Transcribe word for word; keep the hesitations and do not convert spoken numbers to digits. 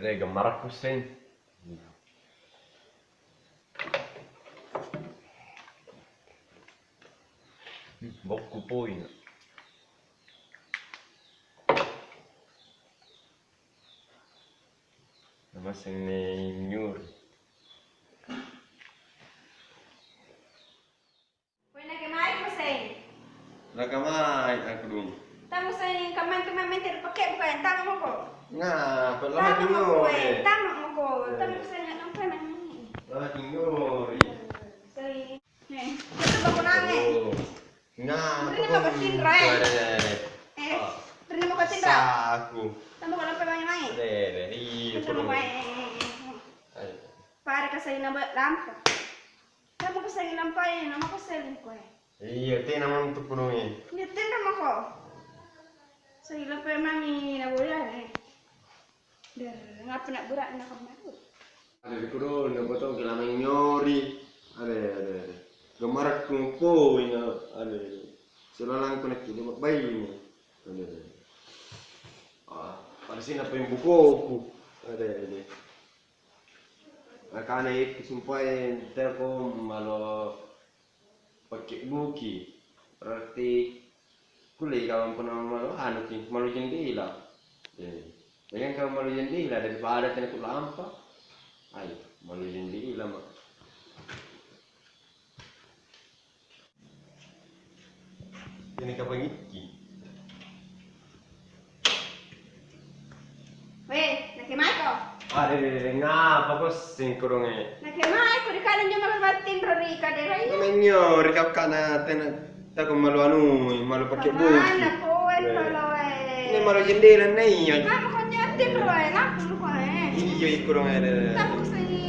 Eh, gammarakku seng. Bokku poina. Namaseng ni nyuri. Wena ke mai ko seng? Nakamai aku dong. Tamu seng kamang kamang menter pakai bukan tamu moko. Nah, perlu Tamu moko, eh, tamu moko. Tamu seng nampai mani. Lagi nyuri. Seng. Nih, itu bakulange. Oh. Nah, Rinna mako tinro, eh. Ada, ada, ada. Eh, rinna mako tinro. Saku. Tamu ko lampai mai-mai. Ada, ada. Iya, perlu. Pada kasai na lampa. Tamu kasai lampai, nama kasai lingkoe. Iya, tena mantu punoi. Iya, tena mako. Sai lampai mami na boyane. Der, ngapa nak berat nak kemarin? Ada di kudo, nak potong ke lameng nyori. Ada, ada, ada. Gemara kumpoi na, ada. Selalang kena kudo bayi ni. Ada, ada. Ah, pada sini apa yang bukoku? Ada, ada. Nakana ikki sumpae teko malo pakke'buki, berarti kullei ikau punna malo anuki, malo jendela. Eh, jangan kau malo jendela daripada tena kulampa. Ayo, malo jendela ma. Ini kapang ikki. Weh, nakemaeko? Ah, deh, deh, deh, ngapa ko singkurungi? Nakemaeko di kanang jumala battinro ri kadera iya? Menyo, ri kau kana tena tako malu anui, malu pakai buki. Mana kowe kaloe? Ini malu jendela na iya. Kamu kau nyatin roe, ngaku lu koe. Iya, ikurung ada. Kamu sing